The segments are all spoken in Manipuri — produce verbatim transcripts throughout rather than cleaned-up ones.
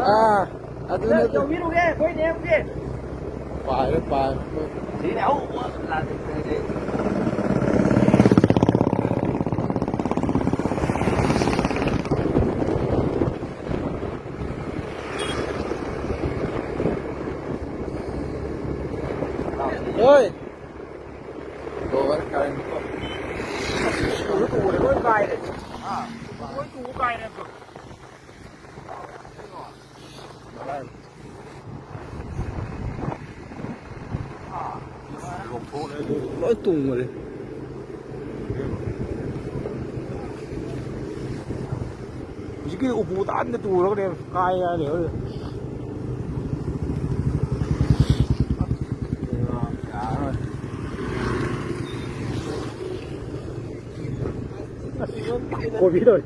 ꯑꯥ, ꯑꯗꯨꯅ ꯑꯗꯨ ꯌꯧꯕꯤꯔꯨꯒꯦ, ꯑꯩꯈꯣꯏ ꯅꯦꯝꯒꯦ꯫ ꯄꯥꯏꯔꯦ, ꯄꯥꯏꯔꯦ꯫ ꯁꯤꯅꯦ ꯑꯍꯧꯕ ꯂꯥꯟ ꯇꯧꯔꯤꯁꯦ꯫ ꯍꯣꯏ꯫ ꯂꯣꯏ ꯀꯥꯏꯔꯦ꯫ ꯂꯣꯏ ꯀꯥꯏꯔꯦ꯫ ꯂꯣꯏ ꯀꯥꯏꯔꯦ꯫ ꯂꯣꯏ ꯇꯣꯡꯈ꯭ꯔꯦ꯫ ꯍꯧꯖꯤꯛꯀꯤ ꯎꯄꯨ ꯇꯥꯟꯗ ꯇꯨꯔꯒꯅꯦ ꯀꯥꯏ ꯍꯥꯏꯔꯦ ꯍꯧꯖꯤꯛ꯫ ꯀꯣꯕꯤ ꯂꯣꯏꯔꯦ꯫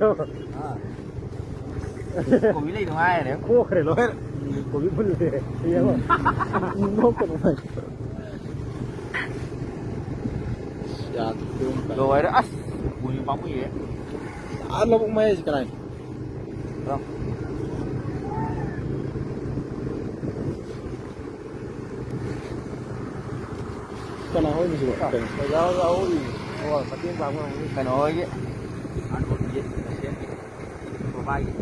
ꯀꯣꯕꯤ ꯂꯩ ꯅꯨꯡꯉꯥꯏꯔꯦ꯫ ꯀꯣꯛꯈ꯭ꯔꯦ ꯂꯣꯏ꯫ ꯀꯣꯕꯤ ꯐꯨꯜꯂꯦ꯫ ꯌꯦꯡꯉꯣ꯫ ꯅꯣꯛꯀꯅꯨ ꯚꯥꯏ꯫ ꯌꯥꯗ꯭ꯔꯦ꯫ ꯂꯣꯏꯔꯦ ꯑꯁ꯫ ꯄꯨꯅꯤ ꯄꯥꯝꯃꯨꯏꯌꯦ꯫ ꯑꯥ ꯂꯧꯕꯨꯛ ꯃꯌꯥꯏꯁꯤ ꯀꯅꯥꯏꯅꯣ? ꯀꯅꯥ ꯍꯣꯏꯅꯣ ꯁꯤꯕꯣ? ꯀꯩꯅꯣ? ꯑꯣꯖꯥ ꯍꯣꯏ ꯌꯥꯎꯔꯤ꯫ ꯑꯣ, ꯃꯇꯦꯡ ꯄꯥꯡꯕ ꯍꯧꯔꯤ꯫ ꯀꯩꯅꯣ ꯍꯣꯏꯒꯤ꯫ ꯕꯕꯥꯒꯤ꯫